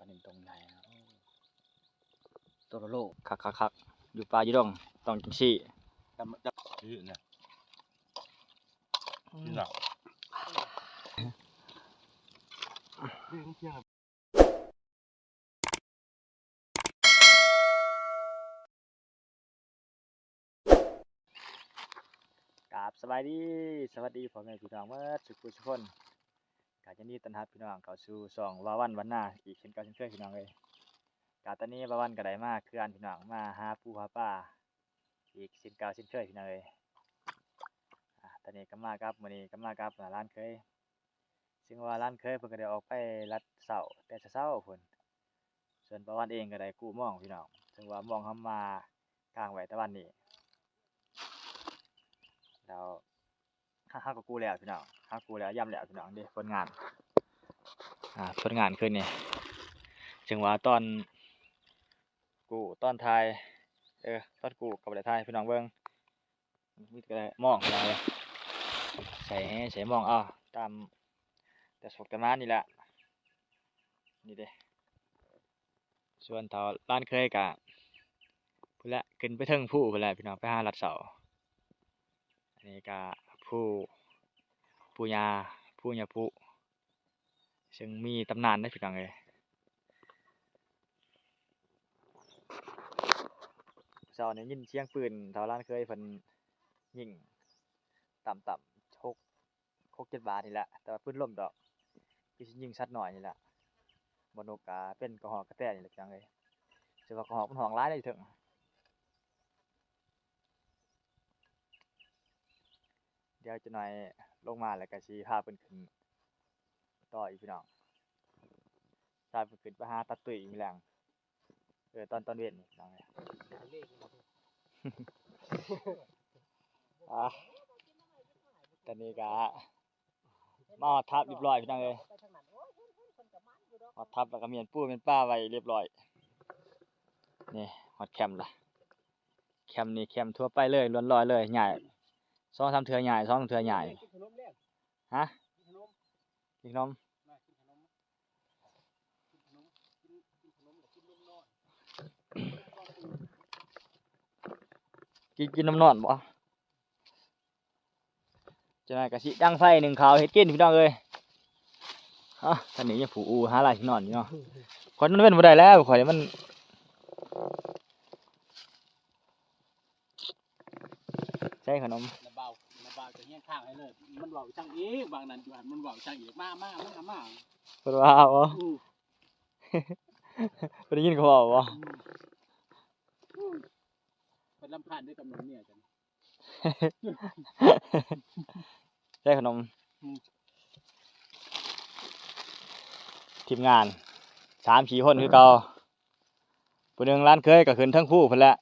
ປານິນຕົງໃຫຍ່ນະ ໂອ້ ໂຕໂລໂລ ຄັກໆໆ ຢູ່ປ່າຢູ່ດົງຕ້ອງຈັ່ງຊີ້ ຈຳ ຈຳ ນີ້ນະ ອືມ ນີ້ນະ. ກາບສະບາຍດີ ສະຫວັດດີພໍ່ແມ່ພີ່ນ້ອງເບິດສຸກຜູ້ສຸກຄົນ. ກາຍິນດີຕ້ອນຮັບພີ່ນ້ອງເຂົ້າສູ່ຊ່ອງວາວັນວັນນາອີກເຊັ່ນເກົ່າເຊັ່ນເຄີຍພີ່ນ້ອງເອີຍ. ກາຕອນນີ້ວາວັນກໍໄດ້ມາເຂື່ອນພີ່ນ້ອງ ມາຫາປູຫາປາອີກເຊັ່ນເກົ່າເຊັ່ນເຄີຍພີ່ນ້ອງເອີຍ. ອາ ຕອນນີ້ກໍມາກັບ ມື້ນີ້ກໍມາກັບຫຼານເຂີຍ ເຊິ່ງວ່າຫຼານເຂີຍເພິ່ນກໍໄດ້ອອກໄປລັດເຊົ້າແຕ່ເຊົ້າໆພຸ້ນ. ສ່ວນປາວັນເອງກໍໄດ້ກູ້ມອງພີ່ນ້ອງ ເຊິ່ງວ່າມອງເຮົາມາກາງໄວ້ແຕ່ວັນນີ້ ແລ້ວເຮົາກໍກູ້ແລ້ວພີ່ນ້ອງ ເຮົາກູ້ແລ້ວ ຢຳແລ້ວພີ່ນ້ອງເດ້. ຜົນງານ ອາ ຜົນງານຄືນນີ້ ເຊິ່ງວ່າຕອນກູ້ ຕອນຖ່າຍ ເອີ ຕອນກູ້ກໍບໍ່ໄດ້ຖ່າຍໃຫ້ພີ່ນ້ອງເບິ່ງ. ມີແຕ່ມອງພີ່ນ້ອງເອີຍ ໃສ່ແຫໃສ່ມອງເອົາ ຕາມແຕ່ສົກແຕ່ໝານນີ້ແຫຼະ ນີ້ເດ້. ສ່ວນເຖົ້າຫຼານເຂີຍກະພຸ້ນແຫຼະ ຂຶ້ນໄປເທິງພູພຸ້ນແຫຼະພີ່ນ້ອງ ໄປຫາລັດເຊົ້າ. ອັນນີ້ກະພູ ປູຍ່າ ປູຍ່າປູ ເຊິ່ງມີຕຳນານເດ້ພີ່ນ້ອງເອີຍ. ເຊົ້ານີ້ຍິນສຽງປືນ ເຖົ້າຫຼານເຂີຍເພິ່ນຍິງຕ່ຳໆ ຫົກ ຫົກເຈັດບາດນີ້ແຫຼະ ແຕ່ວ່າປືນລົມດອກ ຄືຊິຍິງສັດນ້ອຍນີ້ແຫຼະ. ບໍ່ນົກກະເປັນກະຮອກກະແຕນີ້ແຫຼະພີ່ນ້ອງເອີຍ ແຕ່ວ່າກະຮອກມັນຮ້ອງຫຼາຍເດ້ຢູ່ເທິງ. ດຽວຈັກໜ່ອຍລົງມາແລ້ວກໍຊິພາເພິ່ນຂຶ້ນຕໍ່ອີກພີ່ນ້ອງ ພາເພິ່ນຂຶ້ນໄປຫາຕາຕຸ້ຍມື້ແລງ ເອີ ຕອນ ຕອນເວັນນີ້ພີ່ນ້ອງເອີຍ. ອາ ຕອນນີ້ກໍມາຮອດຖ້ຳຮຽບຮ້ອຍພີ່ນ້ອງເອີຍ ຮອດຖ້ຳແລ້ວກໍມ້ຽນປູມ້ຽນປາໄວ້ຮຽບຮ້ອຍ. ນີ້ຮອດແຄມລະ ແຄມນີ້ແຄມທົ່ວໄປເລີຍ ລ້ວນລອຍເລີຍ ຍ້າຍສອງສາມເທື່ອ ຍ້າຍສອງສາມເທື່ອ ຍ້າຍ. ຮະ? ກິນຂະໜົມ ກິນ ກິນນມນອນບໍ່? ຈັກໜ່ອຍກໍຊິດັງໄຟໜຶ້ງເຂົ້າເຮັດກິນພີ່ນ້ອງເອີຍ. ຮະ ຕອນນີ້ຍັງຜູ້ອູ່ຫາລາຍຊິນອນຢູ່ເນາະ ຂ້ອຍນອນເວັນບໍ່ໄດ້ແລ້ວ ຂ້ອຍມັນ ໃສ່ຂະໜົມ ນ້າບ່າວ ນ້າບ່າວຈະຮຽງທາງໃຫ້ເລີຍ ມັນເວົ້າຈັ່ງອີກ ບາງນັ້ນຢູ່ຫັ້ນ ມັນເວົ້າຈັ່ງອີກ ມາ ມາ ມາ ມາ ເພິ່ນວ່າບໍ່? ອື ເພິ່ນໄດ້ຍິນເຂົາເວົ້າບໍ່? ອື ເພິ່ນລຳຄານເດ້ກັບນ້ອງເມຍກັນ. ໃສ່ຂະໜົມ ອື ທີມງານສາມສີ່ຄົນຄືເກົ່າ ຜູ້ໜຶ່ງຫຼານເຂີຍກໍຂຶ້ນເທິງພູພຸ້ນແຫຼະ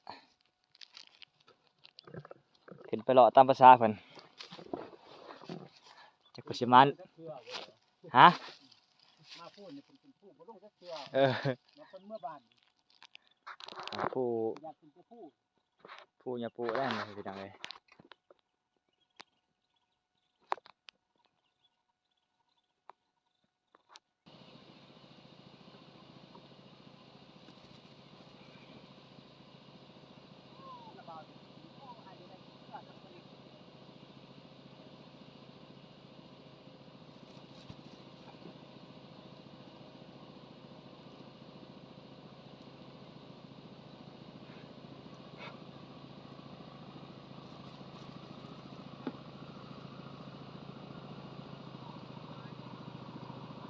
ຂຶ້ນໄປເລາະຕາມພາສາເພິ່ນ ຈັກເພິ່ນຊິມາ ຮະ? ມາພູນີ້ເພິ່ນຂຶ້ນພູບໍ່ລົງຈັກເທື່ອ ເອີ ມາເພິ່ນເມືອບ້ານ ພູ ຢາກຂຶ້ນໄປພູ ພູຍາປູແລ້ວພີ່ນ້ອງເອີຍ.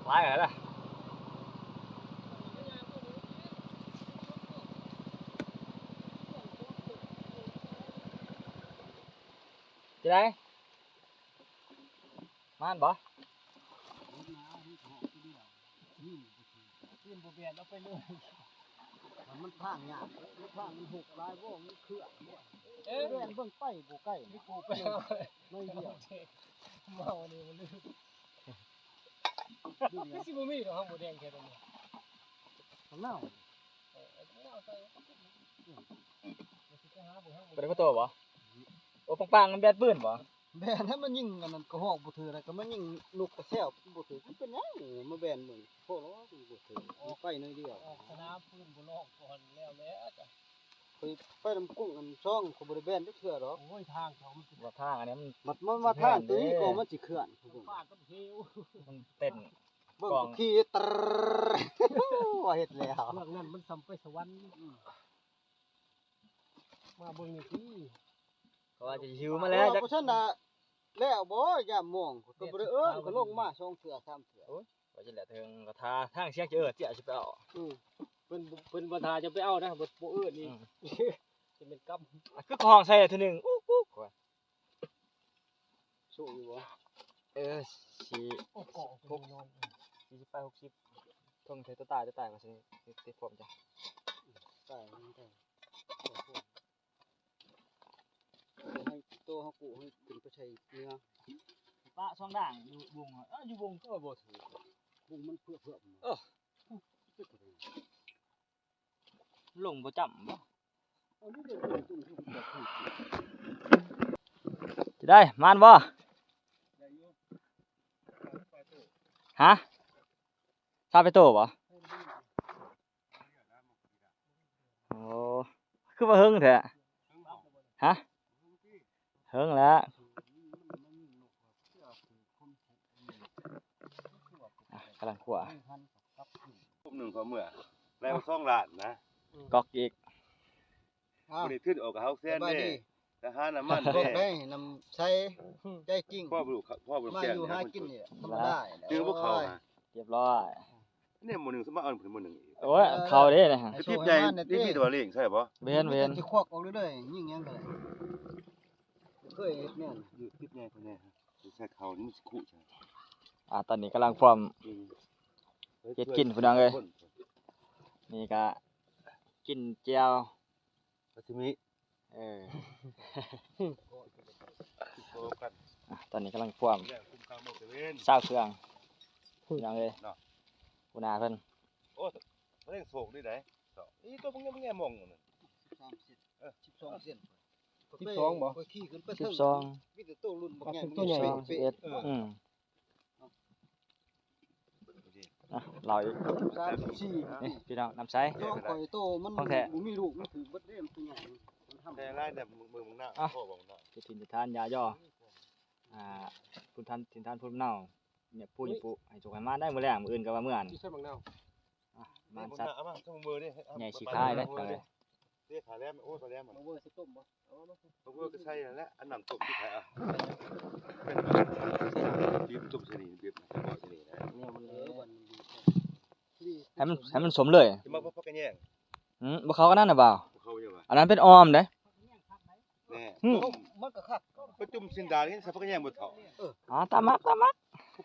ຫຼາຍແລ້ວລະ ຈະໄດ້ ມານບໍ່? ມັນທາງຍາກ ມັນທາງມັນຫົກຫຼາຍບໍ່ ມັນເຄືອງບໍ່ ເອີ ແລ່ນເບິ່ງໄປບໍ່ໄກ ນີ້ກູໄປ ໜ້ອຍດຽວ ເມົານີ້ມັນລືມ ຄືຊິບໍ່ມີດອກຫາໝູແດງແຖວນີ້ ບັກນາວ ເອີ ບັກນາວໃສ່ ບໍ່ໄດ້ພໍໂຕບໍ່? ໂອ້ ປາງໆ ມັນແບດປືນບໍ່? ແບນໃຫ້ມັນຍິງອັນນັ້ນກະຮອກບໍ່ຖືກ ແລ້ວກະມາຍິງນົກກະແຊວບໍ່ຖືກ ມັນເປັນຫຍັງ? ມາແບນເບິ່ງ ພໍລະວ່າມັນບໍ່ຖືກ ອອກໄປໜ້ອຍດຽວ ອອກສະໜາມປືນບໍ່ລອງກ່ອນແລ້ວແຫຼະ ຂ້ອຍໄປນຳກົງອັນຊ່ອງ ຂ້ອຍບໍ່ໄດ້ແບນຈັກເທື່ອດອກ ໂອ້ຍ ທາງເຂົາມັນ ວ່າທາງອັນນີ້ມັນ ມັນ ມັນວ່າທາງໂຕນີ້ກໍມັນຊິເຄື່ອນ ມັນເຕັ້ນ ເບິ່ງ ກອງ ຂີ່ ຕຣ ວ່າເຮັດແລ້ວ ເບື້ອງນັ້ນມັນສ່ຳໄປສະຫວັນ ມາເບິ່ງນີ້ຕິ ເຂົາວ່າຈະຫິວມາແລ້ວ ບໍ່ທັນນະ ແລ້ວບໍ່ຍາມມອງ ກໍບໍ່ໄດ້ເອີ້ນ ກໍລົງມາສອງເທື່ອສາມເທື່ອ ໂອ້ຍ ວ່າຊິແລ້ວເຖິງກໍຖ້າທາງສຽງຈະເອີ້ນ ເຈົ້າຊິໄປເອົາ ອື ເພິ່ນ ເພິ່ນບໍ່ຖ້າຈະໄປເອົານະ ບໍ່ ບໍ່ເອີ້ນອີກ ອື ຈະແມ່ນກຳ ອ່ະ ຄືກໍຮ້ອງໃສ່ເທື່ອໜຶ່ງ ອຸກອຸກ ໂຊກຢູ່ບໍ່? ເອີ ສີ່ ໂອ້ ເກາະ ຫົກ ສີ່ສິບ ປາຍ ຫົກສິບ ທົ່ງໃສ່ຕົວຕາຍ ຕົວຕາຍກໍຊິຕິດພວມຈ້ະ ຕາຍ ຕາຍ ໃຫ້ໂຕເຮົາກູ້ ໃຫ້ຂຶ້ນໄປໃສ່ເຮືອ ປະຊ່ອງດ່າງຢູ່ວົງ ເອີ ຢູ່ວົງຄືວ່າບໍ່ຖືກ ວົງມັນເຜືອກໆ ເອີ ລົງບໍ່ຈ້ຳບໍ່? ຈະໄດ້ ມານບໍ່? ຮະ? ຊາວປາຍໂຕບໍ່? ໂອ້ ຄືວ່າເຫິງແທ້? ຮະ? ເຫິງແລ້ວ ອ່ະ ກຳລັງຂົ້ວ ກຸ່ມໜຶ່ງເຂົາເມືອ ໄລ່ມາສອງລ້ານນະ ກອກອີກ ອ່າ ບໍ່ໄດ້ທຶນອອກກະຫົກແສນເດ້ ໄປດີ ໄປຫານ້ຳມັນເດ້ ໄດ້ນ້ຳໃສ ໃຈຈິງ ພໍ່ບໍ່ຮູ້ ພໍ່ບໍ່ຮູ້ ມາຢູ່ຫາກິນນີ້ທຳມະດາ ເຈີພວກເຂົາ ຮຽບຮ້ອຍ ນີ້ໝໍ່ໜຶ່ງ ສະມາເອົາເພິ່ນໝໍ່ໜຶ່ງອີກ ໂອ້ຍ ເອີ ເຂົາເດ້ນະ ຕິບໃຫຍ່ ຕິບມີແຕ່ວ່າລ້ຽງໃຊ່ບໍ່? ເຫັນ ເຫັນ ຊິຄວັກອອກເລີຍ ຍິງຫຍັງກໍໄດ້ ເຄີຍເຮັດແນວນີ້ ຕິບໃຫຍ່ເພິ່ນແນ່ ໃສ່ເຂົ້ານີ້ມັນຊິຄຸໃສ່ ອ່າ ຕອນນີ້ກຳລັງພ້ອມ ອືມ ເຮັດກິນ ພີ່ນ້ອງເອີຍ ນີ້ກະກິນແຈ່ວ ຊາຊິມິ ເອີ ກິນໂຄກັນ ອ່ະ ຕອນນີ້ກຳລັງພວມ ແລ້ວກຸມກາງມື້ຕະເວນ ຊາວເຄື່ອງ ພີ່ນ້ອງເອີຍ ເນາະ ຫົວໜ້າເພິ່ນ ໂອ້ ເພິ່ນໂຊກດີໃດ໋ ອີໂຕເພິ່ນຍັງແງ່ມອງນັ້ນ ສາມສິບ ເອີ ສິບສອງເຊັນ ສິບສອງບໍ່? ຂ້ອຍຂີ່ຂຶ້ນໄປເທິງ ສິບສອງ ມີແຕ່ໂຕລຸ້ນບັກໃຫຍ່ ໂຕໃຫຍ່ ສິບເອັດ ເອີ ອືມ ອ່ະ ລາວອີກ ສາມສິບສີ່ ນີ້ພີ່ນ້ອງ ນ້ຳໃສ ນ້ອງຂ້ອຍໂຕມັນ ຂອງແທ້ ບໍ່ມີລູກ ມັນຖືກເບິດເດ້ ມັນຕົວໃຫຍ່ ມັນທຳ ແຕ່ລາຍແບບເບິ່ງເບິ່ງໜ້າ ອ່ະ ພໍ່ເບິ່ງໜ້າ ເຮັດຖິ່ນເຮັດທານ ຢາຍໍ່ ອ່າ ພູນທ່ານ ຖິ່ນທ່ານພູນເນົາ ຍາປູ ຍາປູ ໃຫ້ໂຊກໃຫ້ມານໄດ້ ມື້ແລງ ມື້ອື່ນກໍວ່າເມືອ ຊິໃສ່ໝາກນາວ ອ່ະ ມານສັດ ເອົາມາ ເອົາມາ ໃຫຍ່ຂີ້ຄ້າຍເດ້ ເດ້ ຂາແຫຼມ ໂອ້ຍ ຂາແຫຼມ ເອົາເວີໃສ່ຕົ້ມບໍ່? ເອົາມາ ເອົາເວີກໍໃສ່ຫັ້ນແຫຼະ ອັນນ້ຳຕົ້ມທີ່ຂາຍ ອ່ະ ເປັນບີບຕົ້ມຊະນິດ ບີບເບາະຊະນິດນະ ແນວມັນເລີຍ ໃຫ້ມັນ ໃຫ້ມັນສົມເລີຍ ຊິມາພວກຜັກກະແຍງ ອືມ ບໍ່ເຂົ້າກັນນັ້ນນະບ່າວ ບໍ່ເຂົ້າຫຍັງວະ ອັນນັ້ນເປັນອອມເດ້ ແນ່ ອືມ ຕົ້ມມັນກໍຄັກ ປະຈຸ່ມຊິນດານີ້ໃສ່ຜັກກະແຍງບໍ່ເທົ່າ ເອີ ອ່າ ຕາມມັກ ຕາມມັກ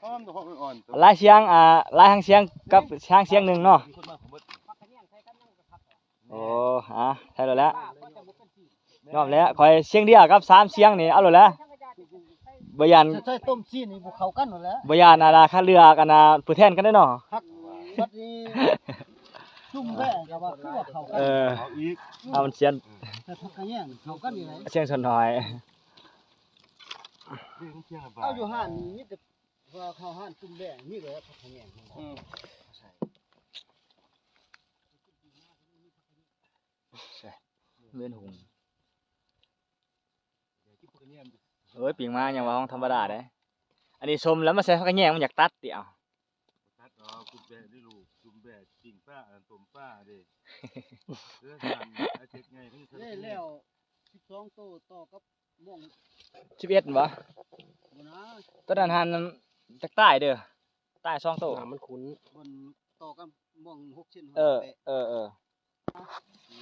ຫອມ ຫອມອ່ອນໆ ຫຼາຍສຽງ ອ່າ ຫຼາຍຫາງສຽງກັບຫາງສຽງໜຶ່ງເນາະ ມີຄົນມາຂະເບິດ ໂອ້ ອ່າ ໃຊ່ແລ້ວແຫຼະ ຍອມແລ້ວ ຂ້ອຍສຽງດຽວກັບສາມສຽງນີ້ ເອົາໂລດແຫຼະ ບໍ່ຢ້ານ ໃສ່ຕົ້ມຊີ້ນນີ້ບໍ່ເຂົ້າກັນໂລດແຫຼະ ບໍ່ຢ້ານ ອັນນ່າ ຄັດເລືອກ ອັນນ່າ ຜູ້ແທນກັນເດ້ເນາະ ຄັກ ບັດນີ້ ຈຸ່ມແບກກໍວ່າຄືວ່າເຂົ້າກັນ ເອີ ເອົາອີກ ເອົາມັນສຽງ ແຕ່ຜັກກະແຍງເຂົ້າກັນຢູ່ໃດ ສຽງສ່ວນນ້ອຍ ເອົາຢູ່ຮ້ານນີ້ມີແຕ່ ວ່າເຂົ້າຮ້ານຈຸ່ມແບກ ມີແຕ່ຜັກກະແຍງ ອືມ ເປັນຫຸງ ເອີຍ ປີ້ງມາຍັງວ່າຂອງທຳມະດາເດ້ ອັນນີ້ສົ້ມແລ້ວມາໃສ່ຜັກກະແຍງ ມັນຢາກຕັດຕິ ເອົາ ຕັດເອົາ ຈຸ່ມແບກເດ້ລູກ ຈຸ່ມແບກ ປີ້ງປາ ອັນນັ້ນຕົ້ມປາເດ້ ເອີ ເຮັດໄງ ເດ້ແລ້ວ ສິບສອງໂຕຕໍ່ກັບ ມ່ວງ ສິບເອັດບໍ່? ບໍ່ນະ ຕົວນັ້ນຫັ້ນຈັກຕາຍເດີ ຕາຍສອງໂຕ ນ້ຳມັນຂຸ້ນ ມັນຕໍ່ກັບມ່ວງຫົກເຊັນ ເອີ ເອີ ເອີ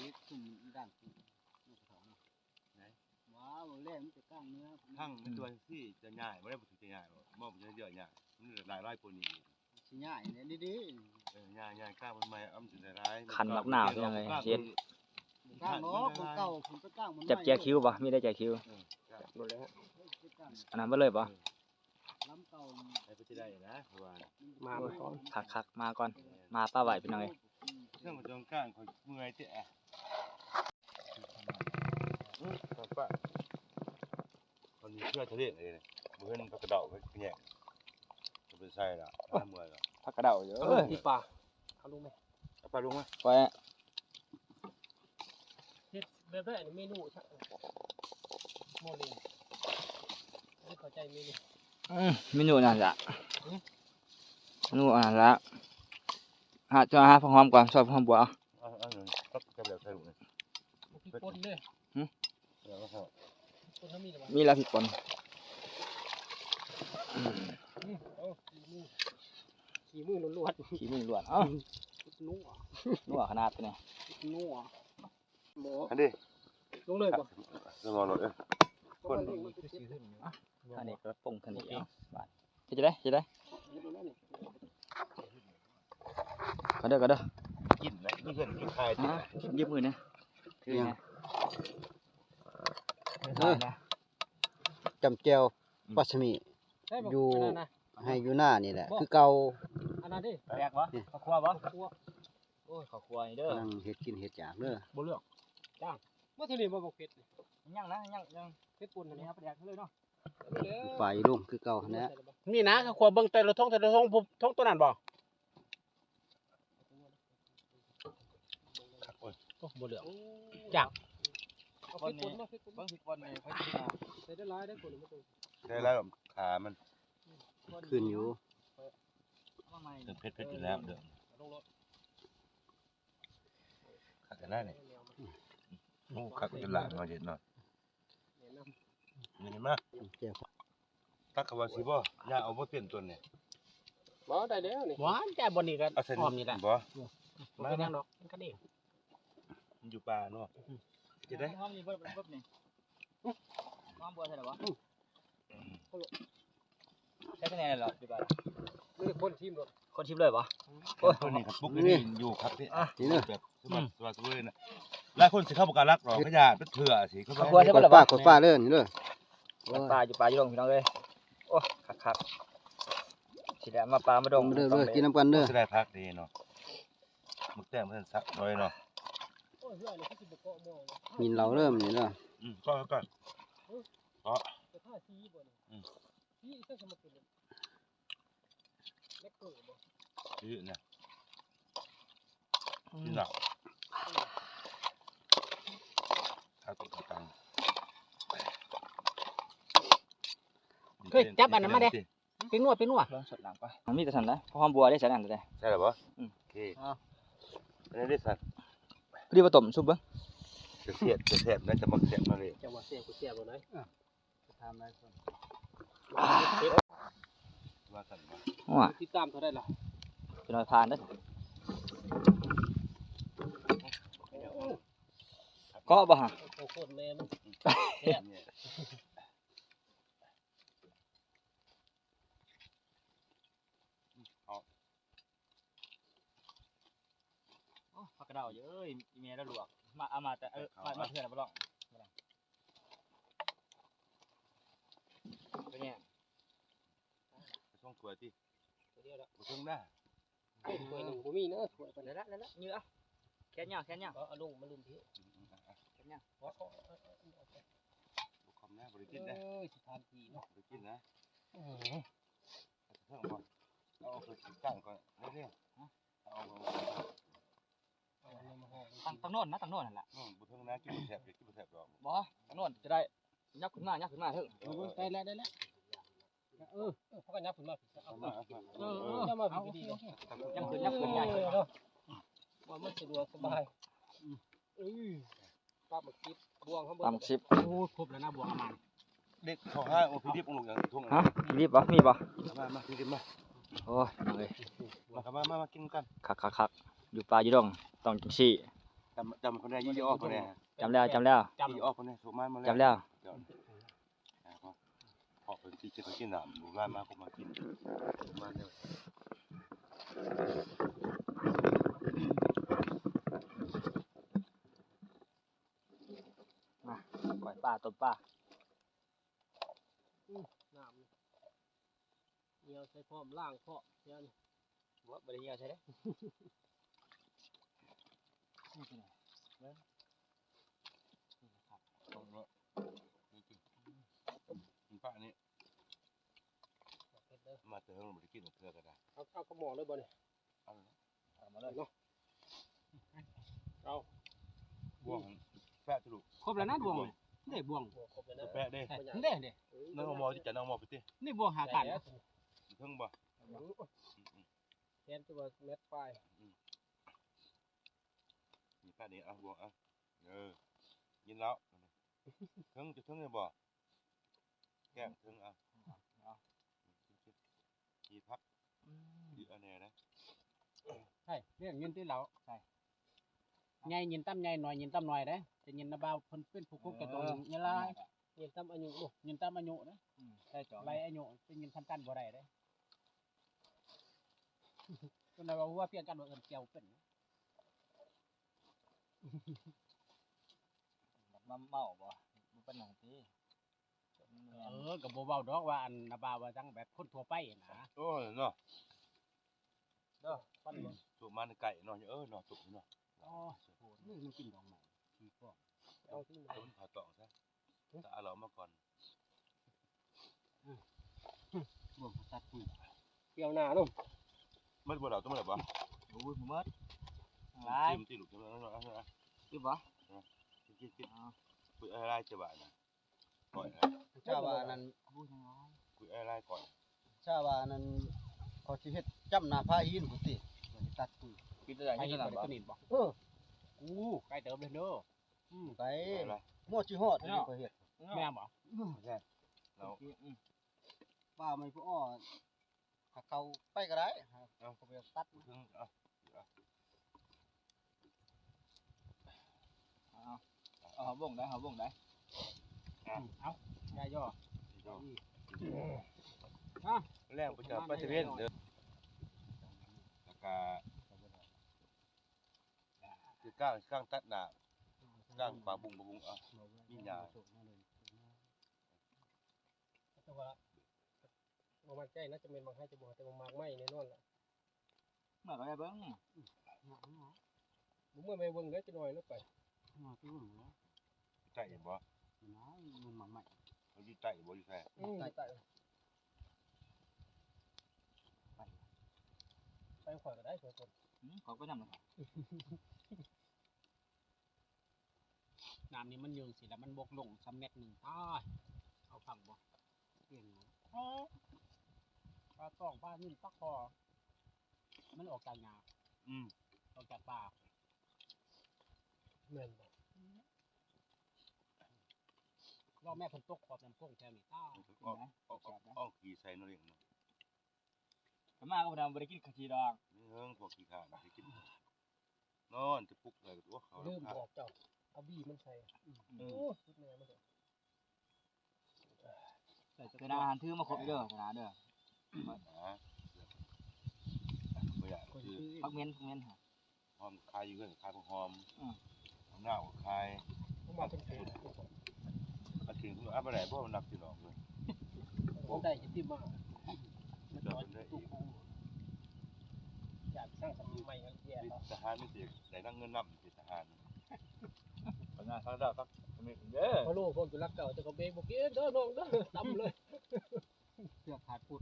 ນີ້ຊຸມດ່າງ ໄດ້ ວ້າວ ແລ້ວມັນຈະກາງເໜືອ ທັງໃນຕົວຊີ້ຈະຍ້າຍບໍ່ໄດ້ ບໍ່ຖືກຈະຍ້າຍບໍ່ ບໍ່ເຍອະໆ ຍ້າຍ ມັນຫຼາຍໆ ກວ່ານີ້ ຊິຍ້າຍແຫຼະເດ້ ເອີ ຍ້າຍ ຍ້າຍກ້າງມັນໃໝ່ ເອົາມັນຊິໄດ້ຫຼາຍ ຄັນບັກໜາວ ເຮັດ ກ້າງເນາະ ຂອງເກົ່າ ຜົນໄປກ້າງມັນໃໝ່ ຈັບແຈຄິວບໍ່? ມີໄດ້ແຈຄິວ ເອີ ໝົດແລ້ວ ອັນນັ້ນເບິດເລີຍບໍ່? ເອີ ລຳເກົ່າ ໃຫ້ເພິ່ນຊິໄດ້ນະ ເພາະວ່າ ມາກ່ອນ ຄັກໆ ມາກ່ອນ ມາປະໄວ້ ພີ່ນ້ອງເອີຍ ເຄື່ອງຂອງຈອງກ້າງ ຂ້ອຍເມື່ອຍເຕະ ອື ຂອງປ້າ ເຄືອທະເລເລີຍ ບໍ່ເຫັນຜັກກະເດົາ ໄປແຍກ ເອົາໄປໃສ່ລະ ຫາເມື່ອຍລະ ຜັກກະເດົາຢູ່ ເອີ ທີ່ປ່າ ເອົາລົງໄໝ ເອົາປາລົງມາ ໄປ ເຮັດແບບໃດອັນນີ້ ເມນູ ໝໍ່ເລງ ເຮັດເຂົ້າໃຈເມນູ ອືມ ເມນູນັ້ນລະ ຫືມ ເມນູອັນນັ້ນລະ ຫາ ຈະຫາຜັກຫອມກ່ອນ ຊອຍຜັກຫອມບົວ ເອົາ ເອົາ ເອົາ ກັບ ກັບແລ້ວໃສ່ລູກນີ້ ພລິກປົ່ນເດ້ ຫືມ ເອົາ ພລິກປົ່ນເຮົາມີແລ້ວບໍ່ ມີແລ້ວພລິກປົ່ນ ອືມ ໂອ້ ຂີ້ມື ຂີ້ມືລ້ວນໆ ຂີ້ມືລ້ວນ ເອົ້າ ນົວ ນົວຂະໜາດນີ້ ນົວ ອັນນີ້ ລົງເລີຍບໍ່ ລົງເອົາໂລດ ເອີ ຄົນ ອັນນີ້ກໍປົງທາງນີ້ ເອົາ ບາດ ເຮັດຈັ່ງໃດ ເຮັດຈັ່ງໃດ ກັນເດີ ກັນເດີ ກິນນະ ມີເຮືອນກິນຂາຍ ອ່າ ຢືມມືແດ່ ຖືແດ່ ເອີ ຈ້ຳແຈ່ວ ອືມ ປາຊາມິ ຢູ່ໄຮ່ຢູ່ນານີ້ແຫຼະ ບໍ່ ຄືເກົ່າ ອັນນັ້ນເດ້ ແປກບໍ່ ນີ້ ເຂົ້າຄົວບໍ່ ເຂົ້າຄົວ ໂອ້ຍ ເຂົ້າຄົວນີ້ເດີ ກຳລັງເຮັດກິນເຮັດຢາກເດີ ບໍ່ເລືອກ ຈ້າງ ບໍ່ ເທື່ອນີ້ບໍ່ບັກເຜັດ ຍັງນະ ຍັງ ຍັງ ເຜັດປົ່ນຫັ້ນ ນີ້ເອົາປາແດກເລີຍເນາະ ປາຢູ່ລຸ່ມຄືເກົ່າຫັ້ນແຫຼະ ນີ້ນະ ເຂົ້າຄົວເບິ່ງແຕ່ລະຖົງ ແຕ່ລະຖົງ ຖົງໂຕນັ້ນບໍ່ ໂອ້ຍ ໂອ້ ບໍ່ເຫຼືອ ຈ້າງ ເອົາເຜັດປົ່ນມາ ເຜັດປົ່ນມາ ເບິ່ງເຜັດປົ່ນນີ້ ໃສ່ໄດ້ຫຼາຍໄດ້ ໄດ້ຫຼາຍ ຂາມັນ ຂຶ້ນຢູ່ ເອົາມາໃໝ່ ເຜັດ ເຜັດຢູ່ແລ້ວເດີ ເອົາລົງໂລດ ຄັກຂະໜາດນີ້ ໂອ້ ຄັກ ເປັນຫຼານເນາະ ເຮັດເນາະ ນີ້ມາ ແຈ່ວ ຕັກເຂົ້າວ່າຊິບໍ່ ຢ່າເອົາບໍ່ເຕັມຕົ້ນນີ້ ບໍ່ ໄດ້ແລ້ວນີ້ ບໍ່ ແຕ່ບ່ອນນີ້ກໍ ເອົາໃສ່ ອ້ອມນີ້ແຫຼະ ບໍ່ ອືມ ບໍ່ເປັນຫຍັງດອກ ມັນກັນເອງ ມັນຢູ່ປ່າເນາະ ອືມ ຈະໄດ້ ຫອມນີ້ເບິດ ເບິດນີ້ ຫອມບົວໃສ່ແລ້ວບໍ່ ອືມ ໃສ່ໄປແດ່ແລ້ວ ຢູ່ບ້ານ ມີແຕ່ຄົນຊີມໂລດ ຄົນຊີມເລີຍບໍ່ ອືມ ໂອ້ຍ ຄົນນີ້ກໍປຸກນີ້ຢູ່ຄັກເດ້ ອ່ະ ນີ້ເດີ ແບບ ສະບາຍ ອືມ ສະບາຍໆນະ ຫຼາຍຄົນຊິເຂົ້າບໍ່ກ້າລັກດອກ ເຮັດ ກໍຢ້ານເປັນເທື່ອຊິ ເຂົ້າໄປ ເຂົ້າຄົວໃສ່ເບິດແລ້ວບໍ່ ປາ ກົດປາເລີຍນີ້ເດີ ໂອ້ຍ ປາຢູ່ປ່າຢູ່ດົງ ພີ່ນ້ອງເອີຍ ໂອ້ຍ ຄັກໆ ຊິໄດ້ມາປ່າມາດົງ ມາເດີ ມາກິນນຳກັນເດີ ຊິໄດ້ຜັກດີເນາະ ໝາກແຕງມັນສັກໜ້ອຍເນາະ ມີເຫຼົ້າເດີມື້ນີ້ເດີ ອືມ ກໍ ກໍ ກໍ ອືມ ນີ້ນະ ເຮີ້ຍ ຈັບອັນນັ້ນມາແດ່ ເປັນນົວ ເປັນນົວ ລອງສົດນ້ຳກ່ອນ ມັນມີແຕ່ຊັ້ນນະ ຫອມບົວເດ້ ໃສ່ນັ້ນເດ້ ໃສ່ແລ້ວບໍ່ ອືມ ໂອເຄ ເອົາ ອັນນີ້ເດ້ຊັ້ນ ພໍດີວ່າຕົ້ມຊຸບເບິ່ງ ຈະແຊບ ຈະແຊບນະ ຈະມັກແຊບມາເລີຍ ເຈົ້າວ່າແຊບກໍແຊບໂລດເດ້ ຖາມຫຼາຍຄົນ ວ່າຊັ້ນບໍ່ ໂອ້ຍ ຕິດຕາມເທົ່າໃດລະ ຈະໜ້ອຍຜ່ານເດີ ເກາະບໍ່ຫະ ໂອ້ໂຫ ໂຄດແມ່ນ ແຊບ ໂອ້ ຜັກກະເດົາເອີຍ ອີແມ່ລາວລວກ ມາ ເອົາມາແຕ່ ເອີ ມາ ມາເທື່ອລະບໍ່ລອງ ເປັນຫຍັງ ໄປສົ່ງຖ້ວຍຕິ ຖ້ວຍດຽວລະ ບໍ່ເຖິງນະ ຖ້ວຍໜຶ່ງບໍ່ມີເນີ ຖ້ວຍປານໃດ ໄດ້ລະ ໄດ້ລະ ເຍອະ ແຂນຍາວ ແຂນຍາວ ເອົາລົງມາລຸ່ມພີ້ ແຂນຍາວ ບໍ່ຄອມນະ ບໍ່ໄດ້ກິນນະ ເອີຍ ສະຖານທີ່ເນາະ ບໍ່ໄດ້ກິນນະ ເອີ ເທິງບໍ່ ເອົາໄປຕັ້ງກ່ອນ ເອົາ ເອົາ ເອົາ ຕັ້ງ ຕັ້ງໂນ້ນນະ ຕັ້ງໂນ້ນຫັ້ນລະ ອືມ ບໍ່ເຖິງນະ ກິນບໍ່ແຊບ ກິນບໍ່ແຊບດອກ ບໍ່ ຕັ້ງໂນ້ນຈະໄດ້ ຍັບຂຶ້ນມາ ຍັບຂຶ້ນມາເທີ ເອີ ໄດ້ແລ້ວ ໄດ້ແລ້ວ ເອີ ເອີ ພາກັນຍັບຂຶ້ນມາ ເອົາ ເອີ ເອີ ເອີ ຍັບມາພີ້ກໍດີເນາະ ຍັບຂຶ້ນ ຍັບຂຶ້ນ ຍັບຂຶ້ນ ເອີ ເນາະ ວ່າມັນສະດວກສະບາຍ ອືມ ເອີ ປາໝາກຊິບ ບ່ວງເຮົາເບິ່ງ ປາໝາກຊິບ ໂອ້ຍ ຄົບແລ້ວນະ ບ່ວງອາມານ ເດັກເຂົາຫາ ໂອ້ ພີ່ດິບ ເອົາລົງຢ່າງທົ່ງ ຮະ ພີ່ດິບບໍ່ ມີບໍ່ ມາ ມາ ພີ່ດິບມາ ໂອ້ຍ ເອີຍ ມາ ມາ ມາ ມາກິນກັນ ຄັກໆໆ ຢູ່ປ່າຢູ່ດົງ ຕ້ອງຈັ່ງຊີ້ ຈຳ ຈຳຄົນໃດ ຍິງອອກຄົນໃດ ຈຳແລ້ວ ຈຳແລ້ວ ຍິງອອກຄົນໃດ ໂຊມາ ມາແລ້ວ ຈຳແລ້ວ ເພາະເພິ່ນຊິກິນ ເພິ່ນກິນນ້ຳ ລູກຫຼານມາກໍມາກິນ ມາແນວ ມາ ກ້ອຍປາ ຕົ້ມປາ ອືມ ນ້ຳ ໜຽວໃສ່ພ້ອມ ລ້າງພ້ອມ ແນວນີ້ ບໍ່ ບໍ່ໄດ້ເຫື່ອໃສ່ເດ້ ນີ້ເປັນຫຍັງ ເບິ່ງ ນີ້ແຫຼະຄັກ ຕ້ອງເນາະ ນີ້ຕິ ປານີ້ ມາແຕ່ເຫິງບໍ່ໄດ້ກິນເທື່ອກໍໄດ້. ເອົາ ເອົາກະໝໍ້ເລີຍບໍ່ນີ້? ເອົາ ເອົາມາເລີຍເນາະ. ເອົາ ບ່ວງແປະຕິລູກ. ຄົບແລ້ວນະບ່ວງນີ້. ເດ້ບ່ວງ ຄົບແລ້ວນະ. ແປະເດ້. ເດ້ ເດ້. ເອີ ນຳໝໍ້ຕິ ຈະນຳໝໍ້ໄປຕິ. ນີ້ບ່ວງຫາການ. ເທິງບໍ່? ແມ່ນ ຄືວ່າແມັດປາຍ. ອືມ ນີ້ປານີ້ ເອົາ ບ່ວງ ເອົາ. ເອີ ກິນແລ້ວ. ເທິງ ຈະເທິງໄດ້ບໍ່? ແກ້ງເທິງ ເອົາ ເອົາ ກິນ ກິນ ກິນຜັກ. ອືມ ອີກອັນແນ່ນະ. ໃຊ່ ລ້ຽງຍິນຕິເຫຼົ່າ. ໃຊ່ ໃຫຍ່ຍິນຕຳໃຫຍ່ ໜ້ອຍຍິນຕຳໜ້ອຍເດ້. ແຕ່ຍິນນະບ່າວເພິ່ນເປັນຜູ້ຄຸກ ເອີ ແຕ່ຕ້ອງຍິນຫຼາຍ ຍິນຕຳອາຍຸເດ້. ຍິນຕຳອາຍຸເດ້. ອືມ ໃຊ່ ໄລ່ອາຍຸ ເປັນຍິນທຳກັນບໍ່ໄດ້ເດ້. ເພິ່ນວ່າຫົວພຽງກັນ ບໍ່ເອີ້ນກ່ຽວເປັນ. ມາເມົາບໍ່? ບໍ່ເປັນຫຍັງຕິ. ເອີ ກໍບໍ່ເວົ້າດອກວ່າ ອັນນາບ່າວວ່າຈັ່ງ ແບບຄົນທົ່ວໄປນະ. ໂອ້ຍເນາະ ເດີ ຄວັນບໍ່ ສູບມາແຕ່ໄກເນາະ. ເອີເນາະ ສູບເນາະ. ອໍ ນີ້ມັນກິນດອກໄມ້ຂີ້ຟອງ. ເອົາທີ່ ເອົາຕອງຊະ ຕາເອົາເຫຼົ້າມາກ່ອນ. ອືມ ບ່ວງຕັດປຸ້ຍ ກ່ຽວໜ້າເນາະ. ໝົດບໍ່ລະ? ຕົວໝົດແລ້ວບໍ່? ໂອ້ຍ ໝົດຫຼາຍ. ກິນຕິລູກ ກິນບໍ່? ກິນ ກິນ ກິນ. ເອົາ ປຸ້ຍ ອາ ຫຼາຍຈະບາດນະ. ກ່ອຍນະ ຈະວ່າອັນນັ້ນ ໂອ້ຍ ຍັງຫຼາຍ ກຸ້ຍອ້າຍລາຍກ່ອຍ. ຈະວ່າອັນນັ້ນ ເຂົາຊິເຮັດຈ້ຳໜ້າຜາຫີນພຸ້ນຕິ ວ່າຊິຕັດປຸ້ຍ. ກິນໄດ້ ກິນໄດ້ບໍ່? ເອີ ໂອ້ ໃກ້ເຕີບເລີຍເດີ. ອືມ ໄກ ໝໍ້ຊິຮອດ ເນາະ ຂ້ອຍເຮັດ. ແມ່ນບໍ່? ອືມ ແມ່ນແລ້ວ. ອືມ ປ່າໄມ້ຜູ້ອ້ອ ຖ້າເຂົາໄປກໍໄດ້ ເອົາ ເຂົາໄປຕັດ. ເອົາ ເອົາ ເອົາ ເອົາວົງໄດ້ ເອົາວົງໄດ້. ເອົາ ຢ່າຍໍ້ ຢ່ອ ຮະ ແລ້ວໄປຈະໄປຕະເວນເດີ. ແລ້ວກະຄືກ້າງ ກ້າງຕັດໜ້າ ກ້າງປາບຸງ ປາບຸງ ເອົາ ມີຫຍ້າ. ແຕ່ວ່າ ບໍ່ໝັ້ນໃຈນະ ຈະແມ່ນໝາກໄຮຈະບໍ່ ແຕ່ວ່າໝາກໄມ້ແນ່ນອນລະ. ເມື່ອກໍໄດ້ເບິ່ງ ບໍ່ເມື່ອໄປເບິ່ງເດ້ ຈະໜ້ອຍລະໄປ. ໃຕ້ບໍ່? ໜ້າ ມັນໝາກໄມ້ ເຂົາຢູ່ໃຕ້ບໍ່? ຢູ່ໃສ? ອືມ ໃຕ້ ໃຕ້ ໄປ ໄປຂ້ອຍກໍໄດ້ ຂ້ອຍກໍ ອືມ ຂ້ອຍກໍນຳ. ນ້ຳນີ້ມັນຍື່ງຊິລະ ມັນບົກລົງສ່ຳແມັດໜຶ່ງ. ຕາຍ ເອົາຟັງບໍ່? ປ່ຽນບໍ່? ເອີ ປາຕອງ ປານິນ ປາຄໍ່ ມັນອອກຈາກຫຍ້າ. ອືມ ອອກຈາກປ່າ. ແມ່ນບໍ່? ອືມ ລອງແມ່ ເພິ່ນຕົກຂອບນ້ຳໂຂງແຖວນີ້ ຕາຍ ອອກ ອອກ ອອກ ອອກ ອອກຂີ້ໃສ່ເນາະ ລ້ຽງເນາະ. ຂ້ອຍມາກໍບໍ່ໄດ້ ບໍ່ໄດ້ກິນເຂົ້າຈີ່ດອກ. ເຮີ້ງ ພວກຂີ້ຄ້ານ ໄປກິນ ນອນຈະປຸກໃສ່ຕົວເຂົາ. ລືມບອກເຈົ້າ ເອົາບີມັນໃສ່. ອືມ ໂອ້ ສຸດແນ່ມັນເດີ. ເວລາຫັ້ນຖືມາຄົບເດີ ເວລາເດີ. ບໍ່ຢາກ ຜັກເໝັນ ຜັກເໝັນ. ຫອມຂາຍຢູ່ເຮືອນ ຂາຍຜັກຫອມ. ອືມ ໝາກນາວກໍຂາຍ. ມາເປັນເຂດ ກະຖິງເອົາບໍ່ໄດ້ບໍ່ ນັບພີ່ນ້ອງເອີຍ. ບໍ່ໄດ້ຊິຕິມາ ມັນຈອດຢູ່ຕູ້. ຢາກສ້າງສະເພາະໃໝ່ ເປັນທະຫານມີແຕ່ໄດ້ນຳເງິນນຳ ເປັນທະຫານ. ພະຍາສັກດາສັກເດ້ ພະໂລພວກຢູ່ຫຼັກເກົ່າ ເຈົ້າກໍເບກບໍ່ເກັ່ງເດີນ້ອງເດີ ຕຳເລີຍ. ເຊືອກຂາດປຸດ.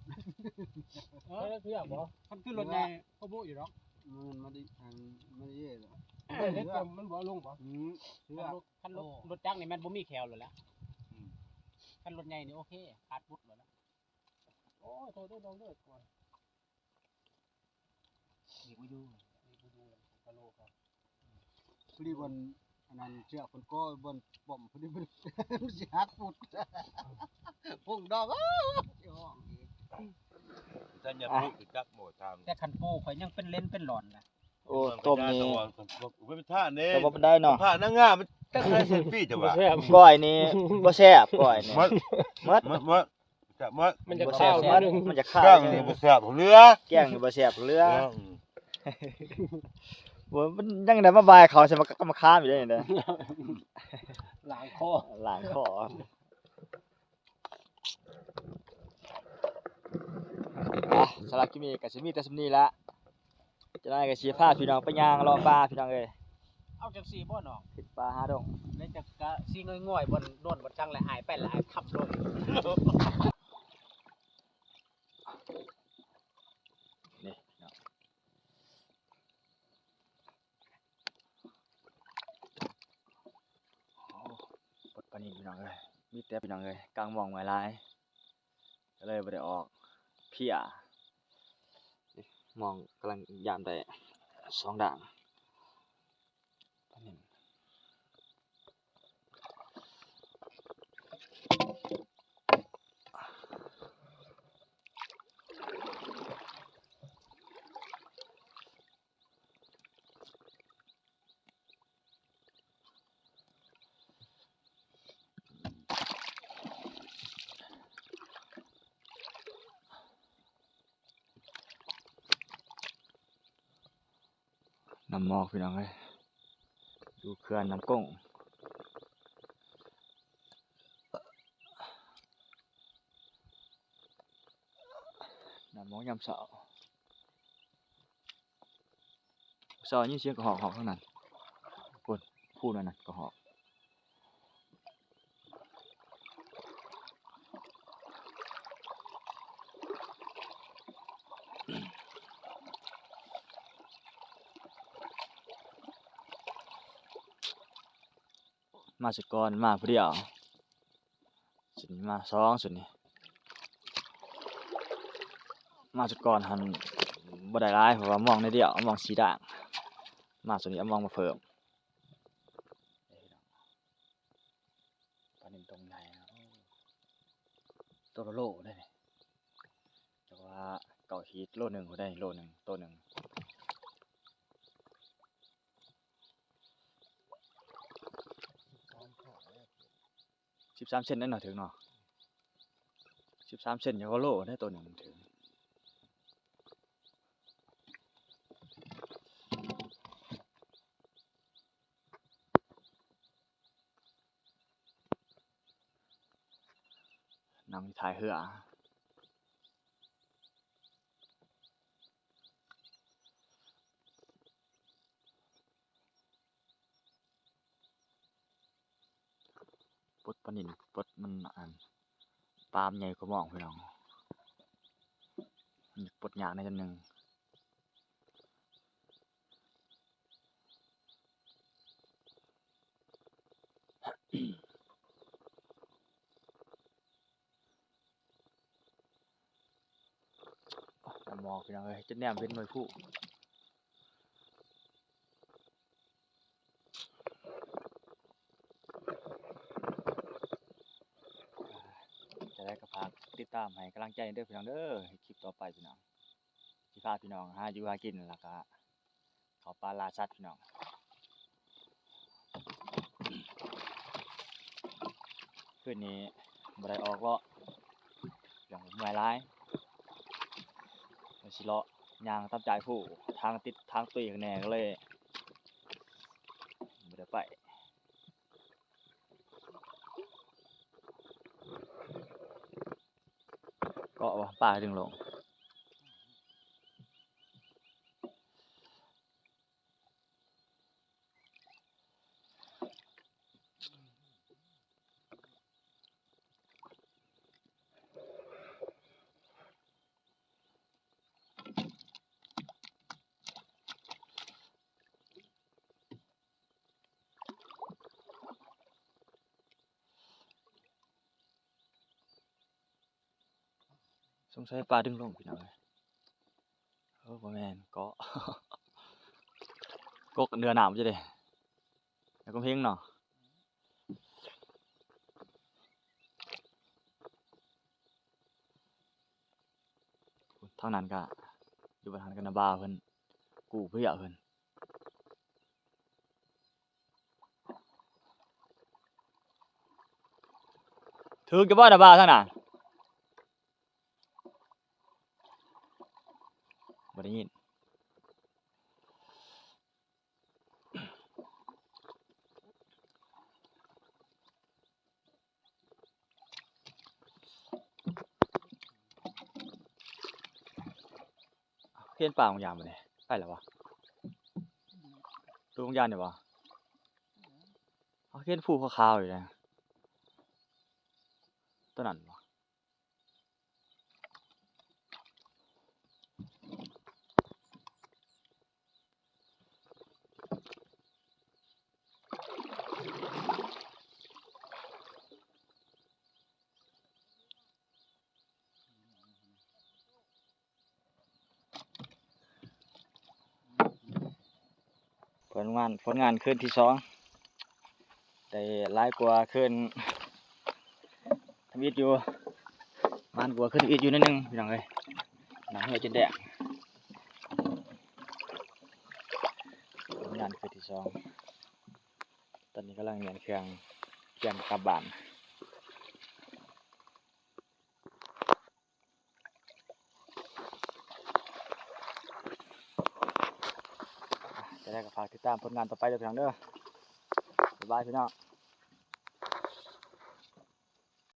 ເອີ ເຊືອກບໍ່? ຄັນຂຶ້ນລົດໃຫຍ່ກໍບຸຢູ່ດອກ. ມັນມາດິ ອັນ ມັນເຢ້ລະ ມັນບໍ່ເອົາລົງບໍ່? ອືມ ເຊືອກ. ຄັນລົດ ໂອ້ ລົດຈັກນີ້ແມ່ນບໍ່ມີແຂ້ວໂລດລະ. ອືມ ຄັນລົດໃຫຍ່ນີ້ໂອເຄ ຂາດປຸດໂລດລະ. ໂອ້ຍ ໂທດເດີນ້ອງເດີ. ອີກບໍ່ຢູ່ ອີກບໍ່ຢູ່ ກະໂລກະ ພໍດີບ່ອນອັນນັ້ນ ເຊືອກເພິ່ນກໍບ່ອນປ້ອມ ພໍດີມັນຊິຫັກປຸດ. ພຸ້ງດອກ ໂອ້ຍ ຮ້ອງອີກ. ທ່ານຢ່າປູ ຊິຈັກບໍ່ທາງ. ແຕ່ຄັນປູຂ້ອຍຍັງເປັນເຫຼັນເປັນຫຼອນນະ. ໂອ້ ຕົ້ມນີ້ ໂອ້ຍ ມັນທານເດ້ ແຕ່ບໍ່ປານໃດເນາະ. ພານາງງາມ ມັນຈັກໄດ້ເຊັນປີ ເຈົ້າວ່າ. ກ້ອຍນີ້ບໍ່ແຊບ ກ້ອຍນີ້. ໝົດ ໝົດ ໝົດ ແຊບ ມັນຈະຄາວໜ້ອຍໜຶ່ງ ມັນຈະຄາວ. ແກງນີ້ບໍ່ແຊບເຫຼືອ ແກງນີ້ບໍ່ແຊບເຫຼືອ. ອືມ ໂອ້ຍ ມັນຍັງໄດ້ມາບາຍເຂົ້າໃສ່ມາ ມາຄາມຢູ່ເດ້ນີ້. ລ້າງຄໍ ລ້າງຄໍ. ອ່ະ ສຳລັບຄລິບນີ້ກໍຊິມີແຕ່ສ່ຳນີ້ລະ. ຈັ່ງໃດກໍຊິພາພີ່ນ້ອງໄປຍ່າງເລາະປ່າ ພີ່ນ້ອງເອີຍ. ເອົາຈັ່ງຊີ້ບໍ່ນ້ອງ? ຂຶ້ນປ່າຫາດົງ ແລ້ວຈະກະຊິງ່ອຍໆ ບ່ອນໂນນບ່ອນສັງ ແລ້ວອ້າຍໄປ ແລ້ວອ້າຍທັບລົງ. ນີ້ເນາະ ໂອ້ ປົດປານິນພີ່ນ້ອງເອີຍ ມີແຕ່ພີ່ນ້ອງເອີຍ ກາງມອງເມື່ອຍຫຼາຍ ກໍເລີຍບໍ່ໄດ້ອອກ ເພຍ ມອງກຳລັງຢາມໄດ້ສອງດ່າງ. ນ້ຳໝອກພີ່ນ້ອງເອີຍ ຢູ່ເຂື່ອນນ້ຳກົງ ນ້ຳໝອກຍາມເຊົ້າ. ເຊົ້າໄດ້ຍິນສຽງກະຮອກຮ້ອງທາງນັ້ນ ພຸ້ນ ພູນັ້ນນະ ກະຮອກ. ມາຊຸດກ່ອນ ມາຜູ້ດຽວ ຊຸດນີ້ມາສອງ ຊຸດນີ້ ມາຊຸດກ່ອນຫັ້ນບໍ່ໄດ້ຫຼາຍ ເພາະວ່າມອງໜ້ອຍດຽວ ເອົາມອງສີ່ດ່າງ ມາຊຸດນີ້ເອົາມອງມາເພີ່ມ. ປານິນຕົງໃຫຍ່ນະ ໂຕລະໂລໄດ໋ນີ້ ແຕ່ວ່າເກົ້າຂີດ ໂລໜຶ່ງພຸ້ນໄດ໋ ໂລໜຶ່ງ ໂຕໜຶ່ງ. ສິບສາມເຊັນໄດ໋ເນາະ ຖືກເນາະ ສິບສາມເຊັນ ຍັງກວ່າໂລໄດ໋ ໂຕໜຶ່ງຖືກ. ນັ່ງຢູ່ທ້າຍເຮືອ ປົດປານິນ ປົດມັນ ອັນ ປາມັນໃຫຍ່ກວ່າມອງ ພີ່ນ້ອງ ປົດຍາກແດ່ຈັ່ງໜຶ່ງ. ນ້ຳໝອກ ພີ່ນ້ອງເອີຍ ຈົນແນມເຫັນໜ່ວຍພູ. ຈັ່ງໃດກໍຝາກຕິດຕາມໃຫ້ກຳລັງໃຈເດີພີ່ນ້ອງເດີ ຄລິບຕໍ່ໄປພີ່ນ້ອງ ຊິພາພີ່ນ້ອງຫາຢູ່ຫາກິນ ແລ້ວກະເຂົ້າປ່າລ່າສັດພີ່ນ້ອງ. ຄືນນີ້ບໍ່ໄດ້ອອກເລາະ ເພາະເມື່ອຍຫຼາຍ ວ່າຊິເລາະຍ່າງຕາມຈາຍຜູ້ ທາງຕິດທາງຕຸ້ຍຂ້າງແນ່ ກໍເລີຍບໍ່ໄດ້ໄປ. ເກາະບໍ່ ປາດຶງລົງ. ສົງໄສປາດຶງລົງ ພີ່ນ້ອງເອີຍ. ໂອ້ ບໍ່ແມ່ນ ເກາະ ກົກເໜືອນ້ຳຢູ່ເດ້ ແລ້ວກໍເພັງເນາະ. ທາງນັ້ນກະ ຢູ່ບ້ານຫັ້ນກະນາບ່າວເພິ່ນ ກູ້ເພື່ອເພິ່ນ. ຖືກຢູ່ບໍ່ນາບ່າວທາງນັ້ນ? ບໍ່ໄດ້ຍິນ. ເຫັນປາບາງຢ່າງບໍ່ນີ້ ໄປແລ້ວບໍ່? ໂຕບາງຢ່າງນີ້ບໍ່? ເຮົາເຫັນພູຂາວໆຢູ່ເດ້ ຕົວນັ້ນບໍ່? ຜົນງານ ຜົນງານຄືນທີສອງ ໄດ້ຫຼາຍກວ່າຄືນທຳອິດຢູ່ ໝານກວ່າຄືນທຳອິດຢູ່ໜ້ອຍໜຶ່ງ ພີ່ນ້ອງເອີຍ ໜ້າເຮືອຈົນແດງ. ຜົນງານຄືນທີສອງ ຕອນນີ້ກຳລັງມ້ຽນເຄື່ອງ ກຽມກັບບ້ານ. ຈັ່ງໃດກໍຝາກຕິດຕາມຜົນງານຕໍ່ໄປເດີພີ່ນ້ອງເດີ. ບາຍບາຍພີ່ນ້ອງ.